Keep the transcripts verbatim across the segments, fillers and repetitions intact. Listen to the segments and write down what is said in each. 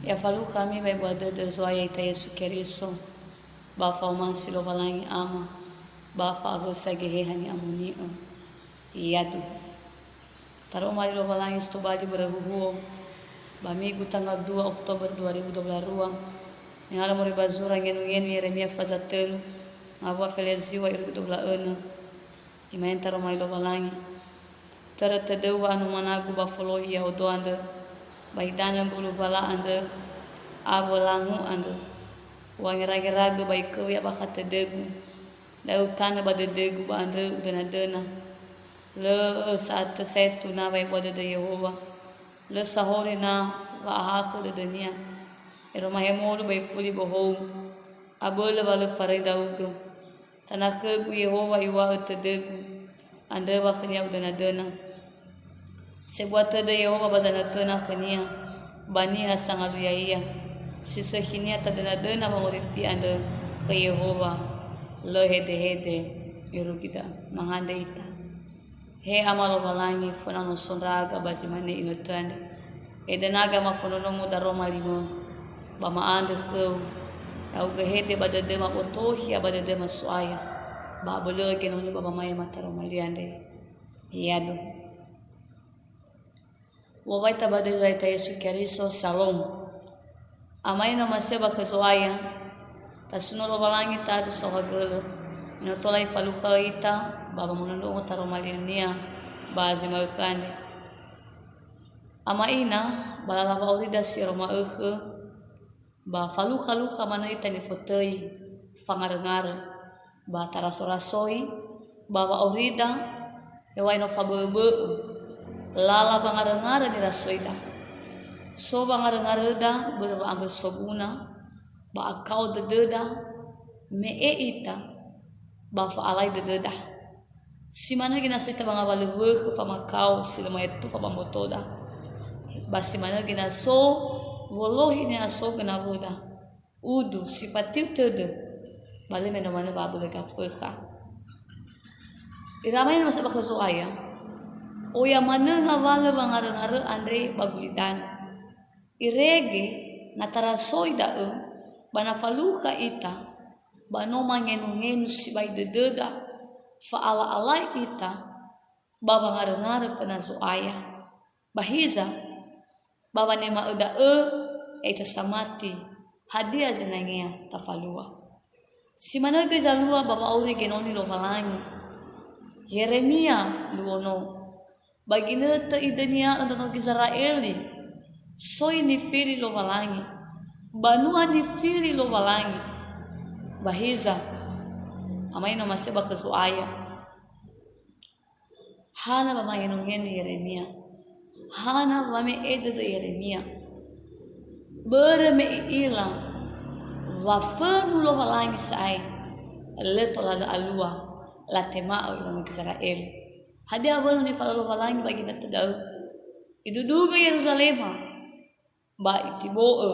Ya falukha ami ba ebua dödö Zo'aya ita Yesu Keriso, ba fa'omasi Lowalangi Ama, ba fa'awösa Geheha Ni'amoni'ö. Yadu. Taroma li Lowalangi si tobali börö huhuo, ba Migu tanggal dua Oktober dua ribu dua puluh dua, nihalö moroi ba zura ngenu-ngenu Yeremia faza tölu, ngawua feleziwa irugi dua puluh dua önö. Imane taroma li Lowalangi, Törö tödöu wa'anumanagu ba folohi ya'odo andrö, ba idanö mbulu mbala andrö, awö langu andrö. U'angerageragu ba ikö-U ya bakha tödögu, da'ö utanö ba dödögu ba andrö udöna-döna. Lö sa'atö saetu na wa'ebua dödö Yehowa, lö sahori na wa'ahakhö dödönia. Ero mahemolu ba ifuli bohou, abölö wa lö faröi ndra'ugö. Tana khögu Yehowa iŵa'ö tödögu, andrö wa khönia udöna-döna. Sebua tödö Yehowa ba zanötöna khönia, ba niha sangalui ya'ia, si sökhinia tadöna-döna wangorifi andrö khö Yehowa, lö hedehede irugi da'ö. Mangandrö ita. He Ama Lowalangi, föna no so ndra'aga ba zi mane inötö andre. Edönaga mafondrondrongo daroma li-Mö, ba ma'andrö khö-U, ya'ugö hede ba dödöma botokhia ba dödöma So'aya, ba abölö'ö genoni ba wamaema taroma li andre. Yadu. U'owai tabadöi Zo'aya ita Yesu Keriso, Salom. Ama ina omasi'ö ba khö Zo'aya, tasuno Lowalangi ta'andrö saohagölö, me no tola Ifalukha ita ba wamondrondrongo taroma li-Nia ba zi ma'ökhö andre. Ama ina, ba lala wa'aurida si ero ma'ökhö, ba falukha-lukha manö ita nifotöi, fangaröngarö, ba taraso-rasoi, ba wa'aurida, heŵa'ae no fabö'ö-bö'ö. Lala wangaröngarö nirasoida. So wangaröngaröda börö wa'ambö soguna, ba akao dödöda, me'e ita, ba fa'alai dödöda. Si manö gina so ita ba ngawalö wökhö famakao si lö ma'etufa ba mbotoda. Ba si manö gina so wolohi ni'asogö nawöda. Udu si fatiu tödö, ba lö me no manö wa'abölö gafökha. Ira ama ina omasi'ö ba khö Zo'aya, oya manö ngawalö wangaröngarö andre ba gulidanö. Irege na tarasoi da'ö, ba na falukha ita, ba no mangenu-ngenu sibai dödöda, fa'ala'alai ita, ba wangaröngarö föna Zo'aya. Ba hiza, ba wanema'ö da'ö, ya'ita samati, hadia zinangea tafalua? Si manö göi zalua ba wa'auri genoni Lowalangi. Yeremia luo no. Ba ginötö idönia'ö ndraono Gizera'eli, soi nifili Lowalangi, banua nifili Lowalangi. Ba hiza, ama ina omasi'ö ba khö Zo'aya. Hana wamangenu-ngenu Yeremia. Hana wame'e dödö Yeremia. Börö me i'ila wa fönu Lowalangi sa'ae, lö tola lö alua latema'ö iraono Gizera'eli. Hadia wönu nifalua Lowalangi ba ginötö da'ö? Idudugö Yeruzalema, ba itibo'ö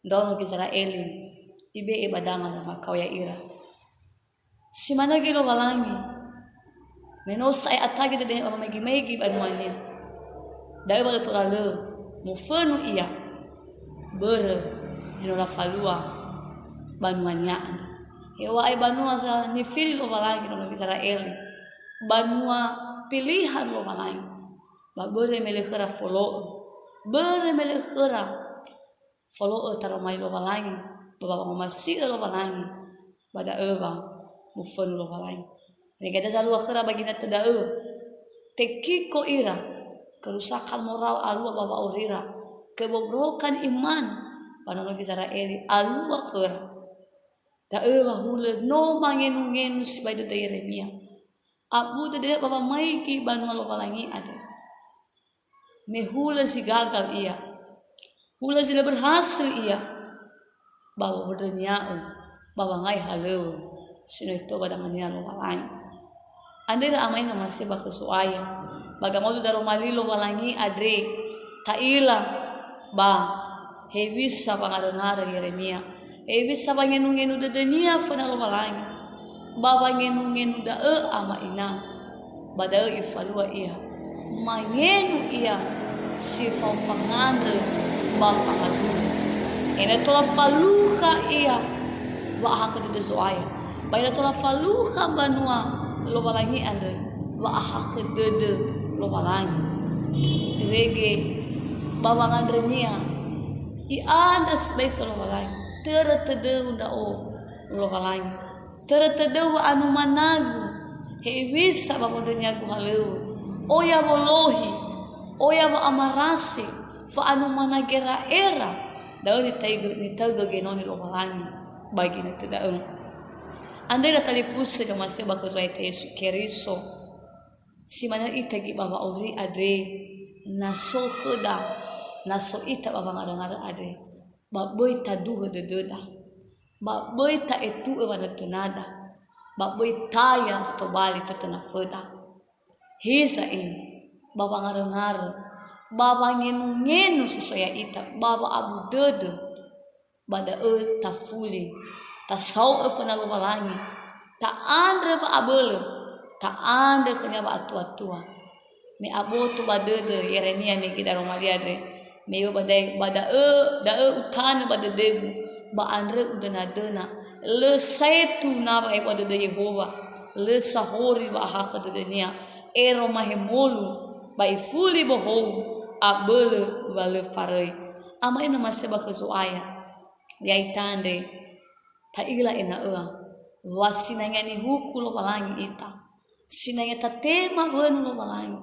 ndraono Gizera'eli, ibe'e ba danga zamakao ya'ira. Si manö göi Lowalangi, me no sa'ae atage dödönia ba wamaigi-maigi banua-Nia. Da'ö wa lö tola lö mofönu Ia, börö zi no lafalua banua-Nia andrö. Heŵa'ae banua za nifili Lowalangi ndraono Gizera'eli, banua pilihan Lowalangi, ba börö me lö khöra folo'ö, börö me lö khöra folo'ö taroma li Lowalangi, ba wangomasi'ö Lowalangi, ba da'ö wa mofönu Lowalangi. Irege hadia zalua khöra ba ginötö da'ö? Tekiko ira, kerusakan moral alua ba wa'aurira, kebobrokan iman ba ndraono Gizera'eli alua khöra. Da'ö wa hulö no mangenu-ngenu sibai dödö Yeremia. Abu dödönia ba wamaigi banua Lowalangi andrö. Me hulö zi gagal ia, hulö zi lö berhasil ia, ba wondrönia'ö, ba wangai halöŵö si no ito ba dangania Lowalangi. Andrö ira ama ina omasi'ö ba khö Zo'aya, ba gamodu daroma li Lowalangi andre, ta'ila ba hewisa wangaröngarö Yeremia, hewisa wangenu-ngenu dödönia föna Lowalangi, ba wangenu-ngenu da'ö ama ina, ba da'ö ifalua ia. Mangenu ia si fao fangandrö ba fangaduhu. Ena'ö tola falukha ia wa'ahakhö dödö Zo'aya. Ba ena'ö tola falukha mbanua Lowalangi andrö wa'ahakhö dödö Lowalangi. Irege ba wangandrönia, i'andrö sibai khö Lowalangi. Törö tödöu ndra'o, Lowalangi. Törö tödöu wa'anumanagu, hewisa ba wondröniagu halöŵö. Oya wolohi, oya wa'amarase, fa'anumana gera'era, da'ö nitaigö-, nitaugö genoni Lowalangi ba ginötö da'ö. Andrö ira talifusö ni'omasi'ö ba khö Zo'aya ya'ita Yesu Keriso. Si manö ita göi ba wa'auri andre, na so khöda, na so ita ba wangaröngarö andre, ba böi taduhö dödöda, ba böi ta'etu'ö wanötönada, ba böi taya zi tobali tötönaföda. Hiza'i, ba wangaröngarö, ba wangenungenu si so ya'ita, ba wa'abu dödö, ba da'ö tafuli, tasao'ö föna Lowalangi, ta'andrö wa'abölö, ta'andrö khönia wa'atuatua. Me aboto ba dödö Yeremia mege daroma li andre, me iŵa'ö ba da'e, ba da'ö, da'ö utanö ba dödögu, ba andrö udönadöna. Lö saetu na wa'ebua dödö Yehowa, lö sahori wa'ahakhö dödönia, ero mahemolu, ba ifuli bohou, abölö wa lö faröi. Ama ni'omasi'ö ba khö Zo'aya. Ya'ita andre, ta'ila ena'ö wa sinangea nihuku Lowalangi ita, sinangea tatema wönu Lowalangi,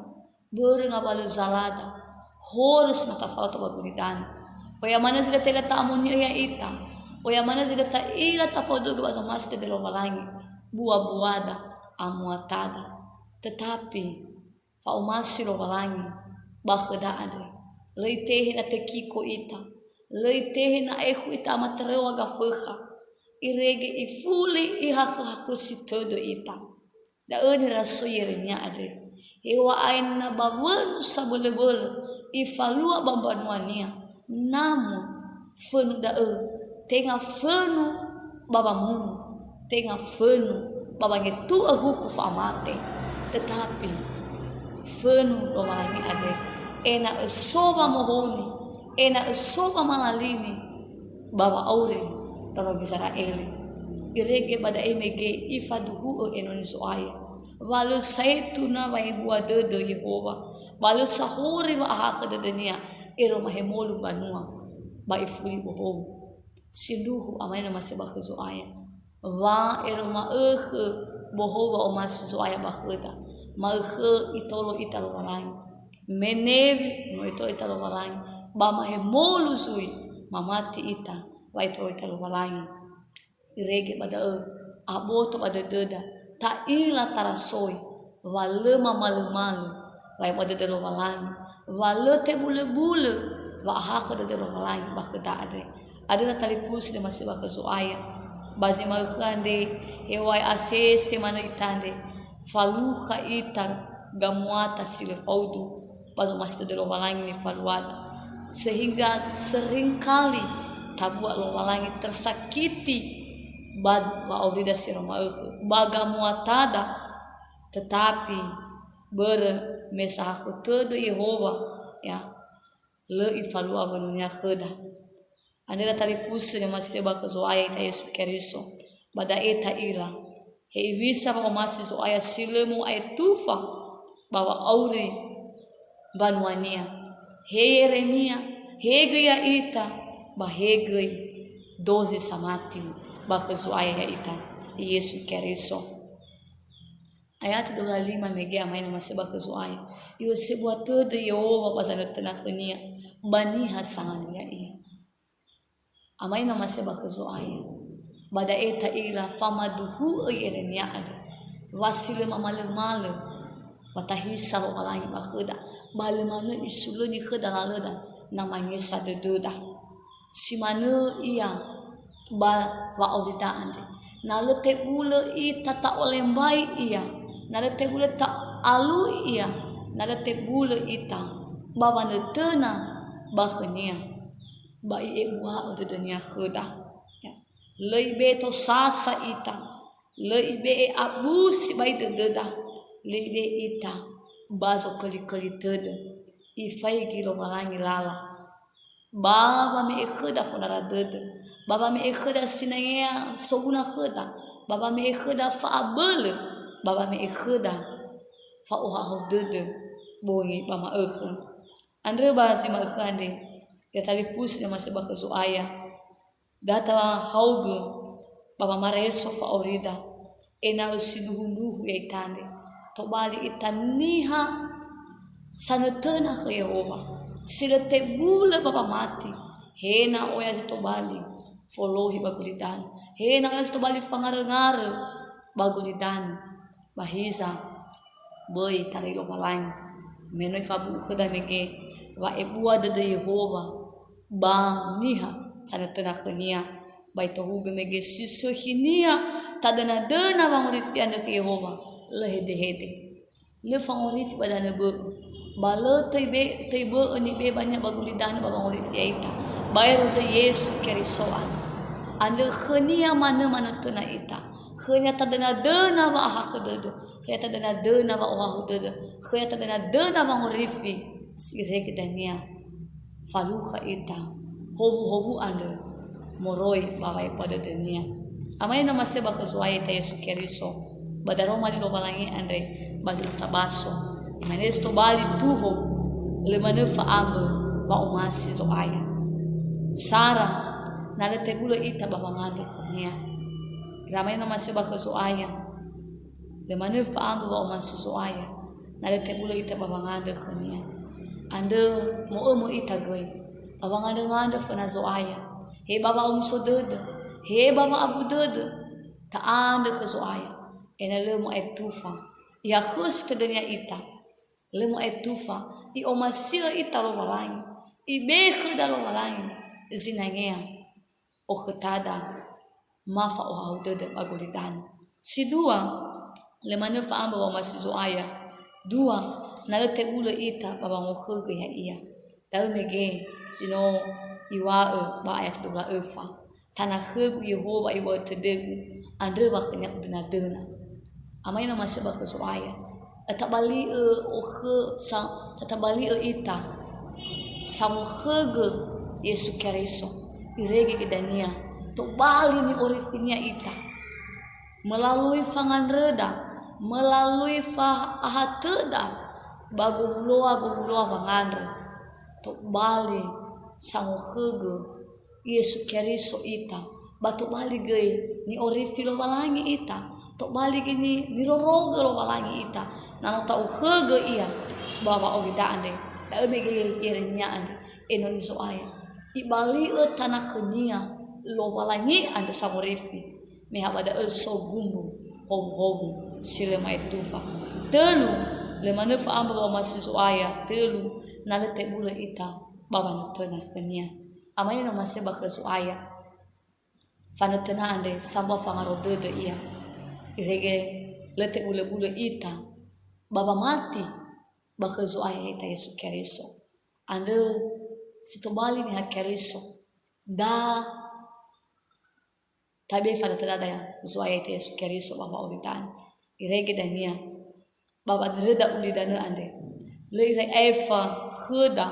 börö ngawalö zalada, horö si no tafao ba gulidanö. Oya manö zi lö ta'ila ta'amoni'ö ya'ita, oya manö zi lö ta'ila tafaodögö ba zomasi dödö Lowalangi, bua-buada, amuatada. Tetapi, fa'omasi Lowalangi ba khöda andre. Lö itehe na tekiko ita. Lö itehe na aekhu ita amatöröŵa gafökha. Irege ifuli ihakhö-hakhösi tödö ita. Da'ö nirasoi Yeremia andre. Heŵa'ae na ba wönu sabölöbölö ifalua ba mbanuania. Namö fönu da'ö, tenga fönu ba wamunu, tenga fönu ba wangetu'ö huku fa'amate, tetapi fönu Lowalangi andre, ena'ö so wamohouni, ena'ö so wamalalini ba wa'auri ndraono Gizera'eli. Irege ba da'e mege ifaduhu'ö enoni Zo'aya, wa lö saetu na wa'ebua dödö Yehowa, ba lö sahori wa'ahakhö dödönia, ero mahemolu mbanua, ba ifuli bohou. Sindruhu ama ni'omasi'ö ba khö Zo'aya. Wa ero ma'ökhö bohou wa'omasi Zo'aya ba khöda. Ma'ökhö itolo ita Lowalangi. Me Newi no itolo ita Lowalangi. Ba mahemolu zui mamati ita wa itolo ita Lowalangi. Irege ba da'ö, aboto ba dödöda, ta'ila tarasoi, wa lö mamalömalö, wa'ebua dödö Lowalangi, wa lö tebulöbulö, wa'ahakhö dödö Lowalangi ba khöda andre. Andrö na talifusö ni'omasi'ö ba khö Zo'aya. Ba zi ma'ökhö andre, heŵa'ae asese manö ita andre, falukha ita gamuata si lö faudu, ba zomasi dödö Lowalangi nifaluada. Sehingga seringkali tabua Lowalangi tersakiti ba wa'aurida si no ma'ökhö, ba gamuatada, tetapi börö me sahakhö tödö Yehowa, ya, lö ifalua wönunia khöda. Andrö ira talifusö ni'omasi'ö ba khö Zo'aya ita Yesu Keriso. Ba da'e ta'ila, hewisa wa'omasi Zo'aya si lö mu'aetufa ba wa'auri mbanuania. He Yeremia, he göi ya'ita, ba he göi dozi samati ba khö Zo'aya ya'ita, Yesu Keriso. Ayat dua puluh lima mege ama ni'omasi'ö ba khö Zo'aya. I'osebua tödö Yehowa ba zanötöna khönia, ba niha sangalui ya'ia. Ama ni'omasi'ö ba khö Zo'aya. Ba da'e ta'ila famaduhu'ö Yeremia andre, wa si lö mamalömalö, wa tahisa Lowalangi ba khöda, ba lö manö isulöni khöda lalöda, na mangesa dödöda. Si manö ia ba wa'aurida andre. Na lö tebulö ita ta'olembai ia, na lö tebulö ta'alui ia, na lö tebulö ita ba wanötöna ba khönia, ba i'ebua'ö dödönia khöda. Ya. Lö ibe'e tosasa ita, lö ibe'e abu sibai dödöda, lö ibe'e ita ba zoköli-köli tödö. Ifaigi Lowalangi lala. Ba wame'e khöda fondrara dödö, ba wame'e khöda sinangea soguna khöda, ba wame'e khöda fa'abölö, ba wame'e khöda fa'ohahau dödö bongi ba ma'ökhö. Andrö ba zi ma'ökhö andre, ya talifusö ni'omasi'ö ba khö Zo'aya. Da tahaogö ba wamareso fa'aurida, ena'ö sindruhundruhu ia ita andre. Tobali ita niha sanötöna khö Yehowa, si lö tebulö ba wamati, he na oya zi tobali folohi ba gulidanö, he na oya zi tobali fangaröngarö ba gulidanö. Ba hiza, böi taröi Lowalangi. Me no ifabu'u khöda mege wa'ebua dödö Yehowa ba niha sanötöna khö-Nia, ba itohugö mege si sökhi-Nia tadönadöna wangorifi andrö khö Yehowa, lö hedehede. Lö fangorifi ba danö bö'ö, ba lö töi be-, töi bö'ö nibebania ba gulidanö ba wangorifi ya'ita, baero döi Yesu Keriso andrö. Andrö khö-Nia manö manötöna ita, khö-Nia tadönadöna wa'ahakhö dödö, khö-Nia tadönadöna wa'ohahau dödö, khö-Nia tadönadöna wangorifi, si irege dania falukha ita howuhowu andrö moroi ba wa'ebua dödö-Nia. Ama ni'omasi'ö ba khö Zo'aya ita Yesu Keriso, ba daroma li Lowalangi andre ba zi lö tabaso. Imane si tobali tuho, lö manö fa'ambö wa'omasi Zo'aya. Sara, na lö tebulö ita ba wangandrö khö-Nia. Ira ama ni'omasi'ö ba khö Zo'aya, lö manö fa'ambö wa'omasi Zo'aya, na lö tebulö ita ba wangandrö khö-Nia. Andrö mo'ömö ita göi ba wangandröngandrö föna Zo'aya, he ba wa'omuso dödö, he ba wa'abu dödö, ta'andrö khö Zo'aya, ena'ö lö mo'aetufa ihakhösi tödönia ita. Lö mo'aetufa, i'omasi'ö ita Lowalangi, ibe'e khöda Lowalangi zinangea okhötada ma fa'ohahau dödö ba gulidanö. Si dua, lö manö fa'ambö wa'omasi Zo'aya. Dua, na lö tebulö ita ba wangokhögö Ya'ia. Da'ö mege zi no iŵa'ö ba ayat dua wulu a öfa. Tana khögu Yehowa iŵa'ö tödögu, andrö wa khönia udönadöna. Ama ni'omasi'ö ba khö Zo'aya. Tabali'ö okhö-, sa-, tabali'ö ita sangokhögö Yesu Keriso. Irege göi dania, tobali ni'orifinia ita. Melalui fangandröda, melalui fa'ahatöda ba gowuloa-gowuloa wangandrö. Tobali sangokhögö Yesu Keriso ita, ba tobali göi ni'orifi Lowalangi ita, tobali göi ni-, nirorogö Lowalangi ita, na no ta'okhögö Ia ba wa'aurida andre, da'ö mege Yeremia andre, enoni Zo'aya. Ibali'ö tana khönia Lowalangi andrö sangorifi, me ha ba da'ö so gumbu howuhowu si lö ma'etufa. Tölu, lö manö fa'ambö wa'omasi Zo'aya, tölu, na lö tebulö ita ba wanötöna khönia. Ama ni'omasi'ö ba khö Zo'aya. Fanötöna andre sambua fangaro dödö ia. Irege lö tebulöbulö ita ba wamati ba khö Zo'aya ya'ita Yesu Keriso. Andrö si tobali niha Keriso. Da tabe'e fanötönada Zo'aya ya'ita Yesu Keriso ba wa'aurida andre. Irege dania ba wanöröda ulidanö andre. Lö irai aefa khöda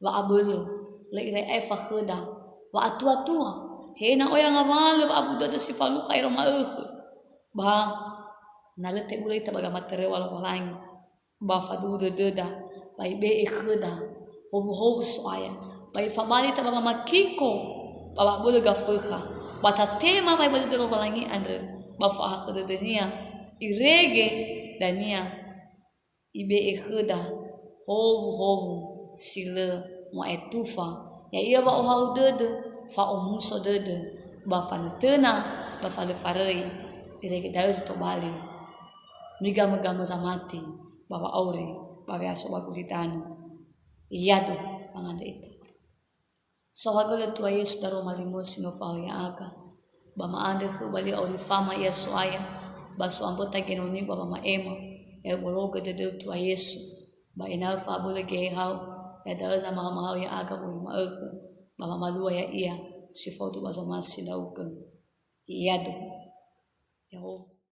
wa'abölö, lö irai aefa khöda wa'atuatua. He na oya ngawalö wa'abu dödö si falukha ero ma'ökhö. Ba na lö tebulö ita ba gamatöröŵa Lowalangi, ba faduhu dödöda, ba ibe'e khöda howuhowu So'aya, ba ifabali ita ba wamakiko, ba wa'abölö Gafökha, ba tatema wa'ebua dödö Lowalangi andrö, ba fa'ahakhö dödönia, irege dania ibe'e khöda howuhowu si lö mu'aetufa, ya'ia wa'ohahau dödö, fa'omuso dödö, ba fanötöna, ba falö faröi, irege da'ö zi tobali nigamö-gamö zamati ba wa'auri ba we'aso ba gulidanö. Yadu, mangandrö ita. Saohagölö Tua Yesu daroma li-Mu si no fao ya'aga, ba ma'andrö khöu ba li auri fama ia So'aya, ba so'amböta genoni ba wama'ema, ya bologö dödöu Tua Yesu, ba ena'ö fa'abölö geheha-U, ya da'ö zamahaomahao ya'aga wöi ma'ökhö, ba mamalua ya'ia si faudu ba zomasi ndra'ugö. Yadu. Ya'o.